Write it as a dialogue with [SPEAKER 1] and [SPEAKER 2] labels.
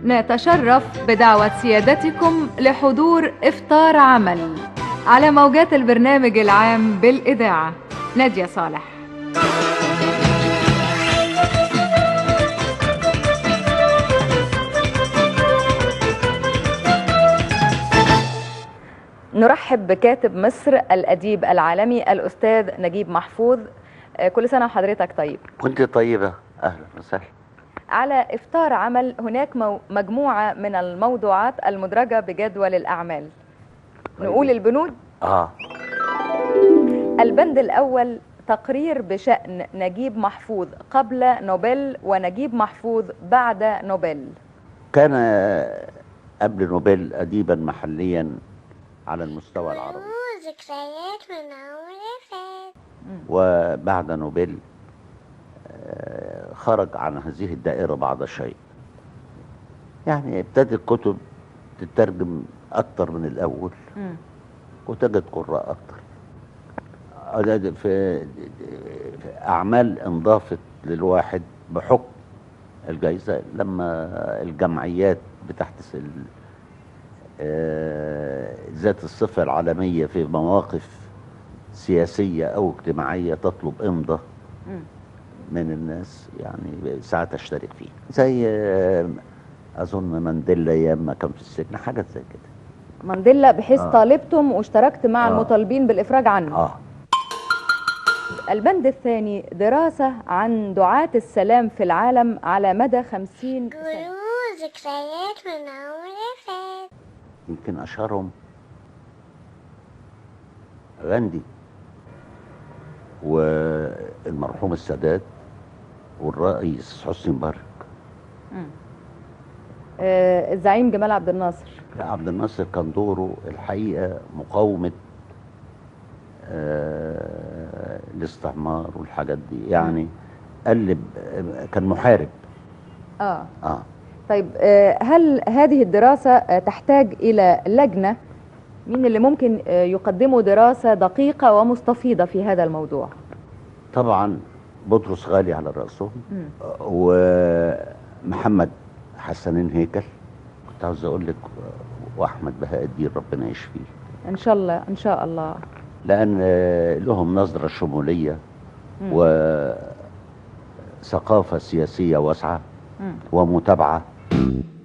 [SPEAKER 1] نتشرف بدعوة سيادتكم لحضور إفطار عمل على موجات البرنامج العام بالإذاعة. نادية صالح. نرحب بكاتب مصر الأديب العالمي الأستاذ نجيب محفوظ. كل سنة وحضرتك طيب.
[SPEAKER 2] كنت طيبة، أهلا وسهلا.
[SPEAKER 1] على إفطار عمل هناك مجموعة من الموضوعات المدرجة بجدول الأعمال. طيب. نقول البنود. البند الأول: تقرير بشأن نجيب محفوظ قبل نوبل ونجيب محفوظ بعد نوبل.
[SPEAKER 2] كان قبل نوبل أديبا محليا على المستوى العربي،
[SPEAKER 3] ذكريات من عمر فات،
[SPEAKER 2] وبعد نوبل خرج عن هذه الدائرة بعض الشيء. يعني ابتدت الكتب تترجم أكتر من الأول وتجد قراء أكتر. في أعمال انضافت للواحد بحكم الجائزة، لما الجمعيات بتحت ذات الصفة العالمية في مواقف سياسية أو اجتماعية تطلب إمضة من الناس، يعني ساعات أشترك فيه، زي أظن مانديلا أيام ما كان في السجن، حاجة زي كده.
[SPEAKER 1] مانديلا بحيث طالبتم واشتركت مع المطالبين بالإفراج عنه. البند الثاني: دراسة عن دعاة السلام في العالم على مدى 50 سنة.
[SPEAKER 3] ذكريات من عمر فات.
[SPEAKER 2] يمكن أشهرهم غاندي والمرحوم السادات والرئيس حسني مبارك.
[SPEAKER 1] الزعيم جمال عبد الناصر.
[SPEAKER 2] عبد الناصر كان دوره الحقيقة مقاومة الاستعمار والحاجات دي، يعني قلب، كان محارب.
[SPEAKER 1] طيب، هل هذه الدراسة تحتاج إلى لجنة؟ مين اللي ممكن يقدموا دراسة دقيقة ومستفيضة في هذا الموضوع؟
[SPEAKER 2] طبعا بطرس غالي على رأسهم، ومحمد حسنين هيكل، كنت عاوز أقول لك، وأحمد بهاء الدين ربنا يشفيه
[SPEAKER 1] إن شاء الله. إن شاء الله،
[SPEAKER 2] لأن لهم نظرة شمولية وثقافة سياسية واسعة ومتابعة.